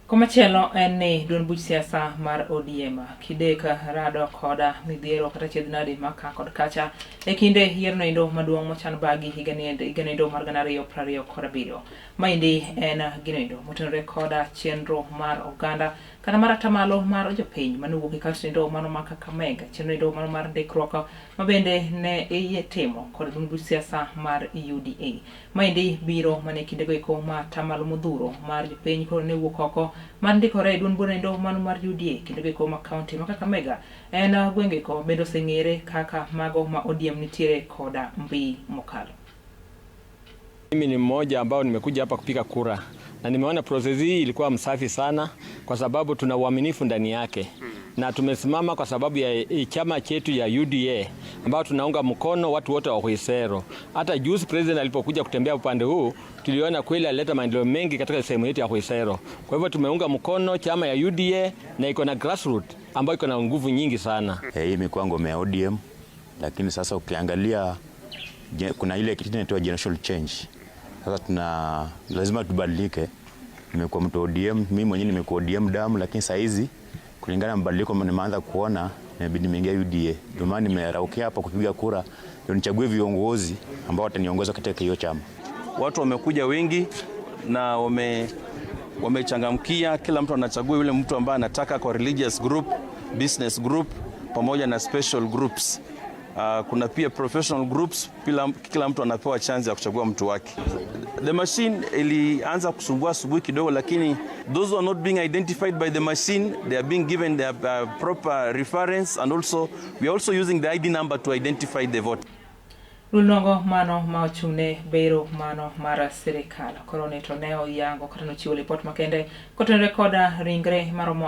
Komachielo en ni duond buch siasa mar ODM kidek rado koda midhiero kata chiedh nadi maka kod kacha e kinde yierono endo maduong' mochan bagi higani endo mar 2027. Maendi en gino endo motenore koda chenro mar oganda kata mar atamalo mar jopiny mane owuok e kaunti endo mano ma Kakamega, chenro endo mano mar ndikruok ma bende ne iye timo kod duond buch siasa mar UDA. Maendi biro mana e kindego eko ma atamalo modhuro mar jopiny koro ne wuok oko mar ndikore e duond burano mano mar UDA kindego eko ma kaunti ma Kakamega en gwenge eko bende oseng'ere kaka mago ma ODM nitiere koda mbi mokalo. Mimi ni mmoja ambao nimekuja hapa kupiga kura na nimeona process hii ilikuwa msafi sana, kwa sababu tuna uaminifu ndani yake na tumesimama kwa sababu ya chama chetu ya UDA ambao tunaunga mkono watu wote wa Khwisero. Hata juzi president alipokuja kutembea upande huu, tuliona kweli alileta maendeleo mengi katika sehemu yetu ya Khwisero. Kwa hivyo tumeunga mkono chama ya UDA na iko na grassroots ambayo iko na nguvu nyingi sana. Hii imekuwa ngome ya ODM, lakini sasa ukiangalia kuna ile kitu inaitwa generational change. Sasa tuna lazima tubadilike. Nimekuwa mtu ODM, mimi mwenyewe nimekuwa ODM damu, lakini saa hizi kulingana na mabadiliko nimeanza kuona inabidi nimeingia UDA. Ndio maana nimeraukia hapa kupiga kura ndio nichague viongozi ambao wataniongoza katika hiyo chama. Watu wamekuja wengi na wamechangamkia, kila mtu anachagua yule mtu ambaye anataka kwa religious group, business group pamoja na special groups. Kuna pia professional groups, kila mtu anapewa chance ya kuchagua mtu wake. The machine ilianza kusumbua asubuhi kidogo, lakini those who are not being identified by the machine, they are being given their proper reference, and also we are also using the ID number to identify the voter. Duol mano ma ochung'ne bero mano mar sirikal koro ne to ne oyango kata nochiwo lipot makende kotenore koda ringre maromo